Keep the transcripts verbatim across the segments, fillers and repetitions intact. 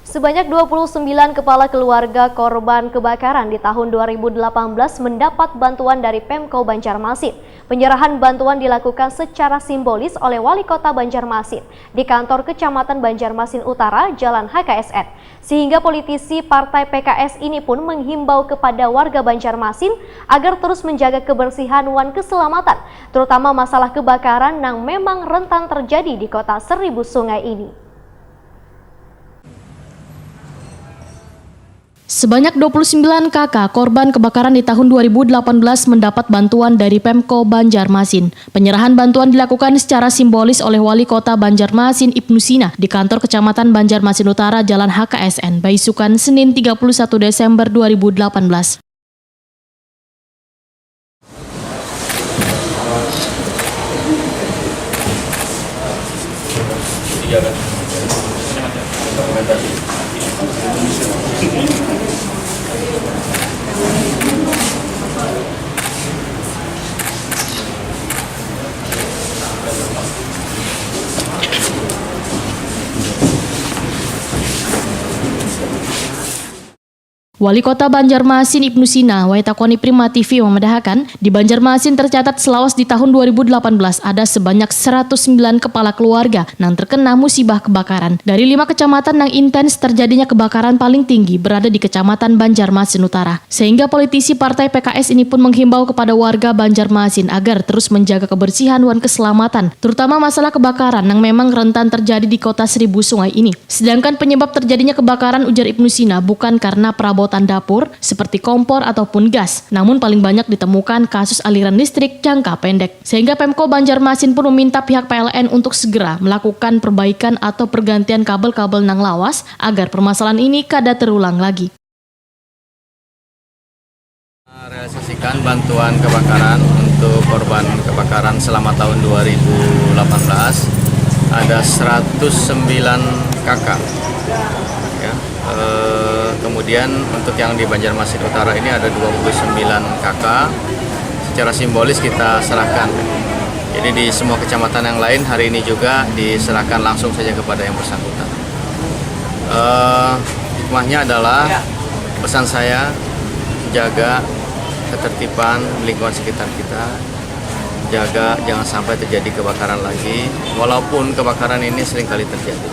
Sebanyak dua puluh sembilan kepala keluarga korban kebakaran di tahun dua ribu delapan belas mendapat bantuan dari Pemko Banjarmasin. Penyerahan bantuan dilakukan secara simbolis oleh Wali Kota Banjarmasin di kantor Kecamatan Banjarmasin Utara, Jalan H K S N. Sehingga politisi Partai P K S ini pun menghimbau kepada warga Banjarmasin agar terus menjaga kebersihan wan keselamatan, terutama masalah kebakaran yang memang rentan terjadi di Kota Seribu Sungai ini. Sebanyak dua puluh sembilan K K korban kebakaran di tahun dua ribu delapan belas mendapat bantuan dari Pemko Banjarmasin. Penyerahan bantuan dilakukan secara simbolis oleh Wali Kota Banjarmasin Ibnu Sina di kantor Kecamatan Banjarmasin Utara, Jalan H K S N, Baisukan, Senin tiga puluh satu Desember dua ribu delapan belas. Wali Kota Banjarmasin Ibnu Sina, wayah takoni Prima T V mamadahakan, di Banjarmasin tercatat selawas di tahun dua ribu delapan belas ada sebanyak seratus sembilan kepala keluarga nang terkena musibah kebakaran. Dari lima kecamatan nang intens terjadinya kebakaran paling tinggi berada di Kecamatan Banjarmasin Utara. Sehingga politisi Partai P K S ini pun menghimbau kepada warga Banjarmasin agar terus menjaga kebersihan wan keselamatan, terutama masalah kebakaran nang memang rentan terjadi di Kota Seribu Sungai ini. Sedangkan penyebab terjadinya kebakaran, ujar Ibnu Sina, bukan karena perabotan dapur seperti kompor ataupun gas, namun paling banyak ditemukan kasus aliran listrik jangka pendek. Sehingga Pemko Banjarmasin pun meminta pihak P L N untuk segera melakukan perbaikan atau pergantian kabel-kabel nang lawas agar permasalahan ini kada terulang lagi. Merealisasikan bantuan kebakaran untuk korban kebakaran selama tahun dua ribu delapan belas ada seratus sembilan K K. Ya, eh, kemudian untuk yang di Banjarmasin Utara ini ada dua puluh sembilan K K. Secara simbolis kita serahkan. Jadi di semua kecamatan yang lain hari ini juga diserahkan langsung saja kepada yang bersangkutan. Eh, hikmahnya adalah pesan saya, jaga ketertiban lingkungan sekitar kita, jaga jangan sampai terjadi kebakaran lagi, walaupun kebakaran ini seringkali terjadi.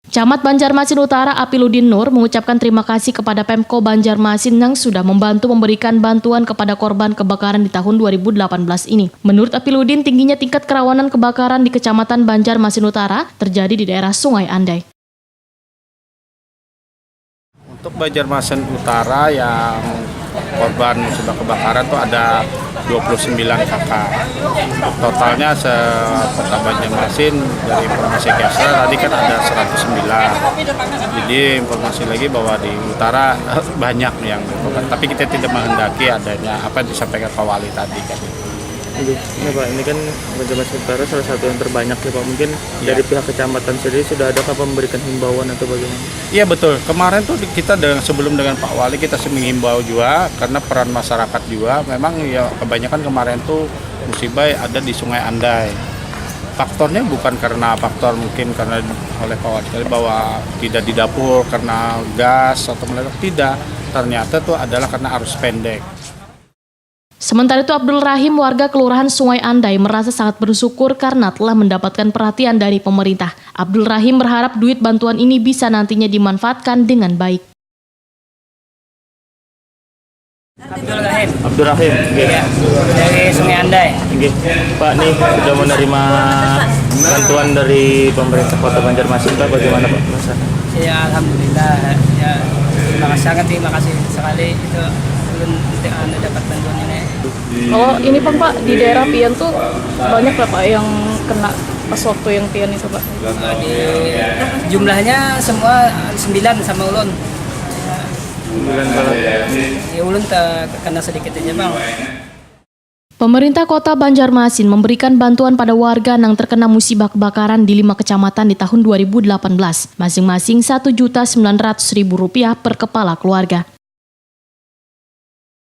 Camat Banjarmasin Utara Apiludin Nur mengucapkan terima kasih kepada Pemko Banjarmasin yang sudah membantu memberikan bantuan kepada korban kebakaran di tahun dua ribu delapan belas ini. Menurut Apiludin, tingginya tingkat kerawanan kebakaran di Kecamatan Banjarmasin Utara terjadi di daerah Sungai Andai. Untuk Banjarmasin Utara yang korban musibah kebakaran tuh ada dua puluh sembilan K K. Totalnya se-Kota Banjarmasin dari informasi Kesra tadi kan ada seratus sembilan. Jadi informasi lagi bahwa di utara banyak yang korban. Tapi kita tidak menghendaki adanya apa yang disampaikan Pak Wali tadi kan. Oke, ini Pak, ini kan Banjarmasin Utara salah satu yang terbanyak ya Pak. Mungkin Ya. dari pihak kecamatan sendiri sudah adakah memberikan himbauan atau bagaimana? Iya betul. Kemarin tuh di-, kita dengan, sebelum dengan Pak Wali kita sih menghimbau juga karena peran masyarakat juga. Memang ya kebanyakan kemarin tuh musibah ada di Sungai Andai. Faktornya bukan karena faktor mungkin karena oleh Pak Wali tadi bahwa tidak di dapur karena gas atau meledak, tidak. Ternyata tuh adalah karena arus pendek. Sementara itu, Abdul Rahim, warga Kelurahan Sungai Andai, merasa sangat bersyukur karena telah mendapatkan perhatian dari pemerintah. Abdul Rahim berharap duit bantuan ini bisa nantinya dimanfaatkan dengan baik. Abdul Rahim. Abdul Rahim, nggih. Iya, dari Sungai Andai. Nggih. Pak, nih sudah menerima bantuan dari pemerintah Kota Banjarmasin, Pak, bagaimana, Pak, perasaan? Ya, alhamdulillah. Ya, terima kasih sangat, terima kasih sekali itu belum anu dapat bantuan ini. Oh, ini Pak, Pak, di daerah pian tuh banyak lah Pak yang kena pas waktu yang pian itu Pak? Di jumlahnya semua sembilan sama ulun. Sembilan Pak. Ya ulun terkena sedikit aja bang. Pemerintah Kota Banjarmasin memberikan bantuan pada warga yang terkena musibah kebakaran di lima kecamatan di tahun dua ribu delapan belas, masing-masing satu juta sembilan ratus ribu rupiah per kepala keluarga.